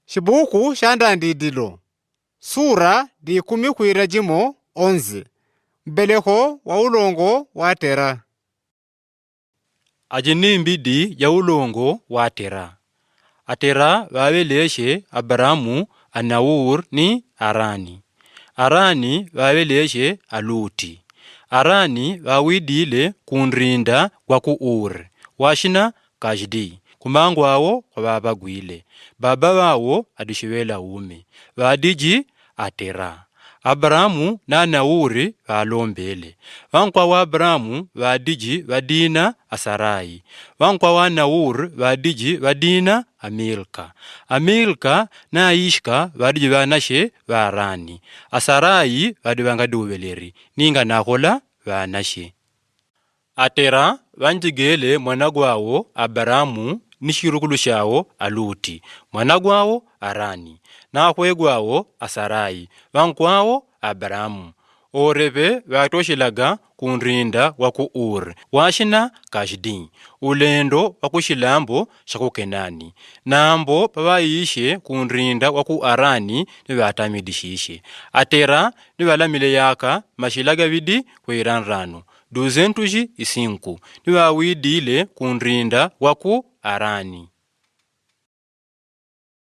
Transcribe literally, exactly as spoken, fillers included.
Shibuku sha Ndrandidilo. Sura ndi kumi kwira jimo onze. Mbeleho wa ulongo wa Tera. Aji ni mbidi ya ulongo wa Tera. Atera vavelehe Abramu, Anawur ni Arani. Arani vavelehe Aluti. Arani vawidile kundrinda wa ku Ur, washina Kashdi, kumangwawo kwa vavagwile. Baba vawo adishivela ume, vadiji Atera. Abramu na Anawuri valombele. Vankwa wa Abramu vadiji vadina Asarai. Vankwa wa Anawuri vadiji vadina Amilka. Amilka na Ishka vadiji vanashe va Arani. Asarai vadi vangadi uveleri, ninga nahola vanashe. Atera vanjigele mwanagwawo Abramu ni shirukulu shawo Aluti, mwanagwawo Arani, na hwegwawo Asarai, vankwawo Abramu. Oreve vatoshilaga kundrinda wa ku Ur, washina Kashdi, ulendo wa kushilambo sha ku Kenani. Nambo pavaishe kundrinda wa ku Arani ni vatamidishishe. Atera ni valamile yaka mashilaga vidi kwira ndranu, duzentuji isingu, ni vawidile kundrinda wa ku Arani.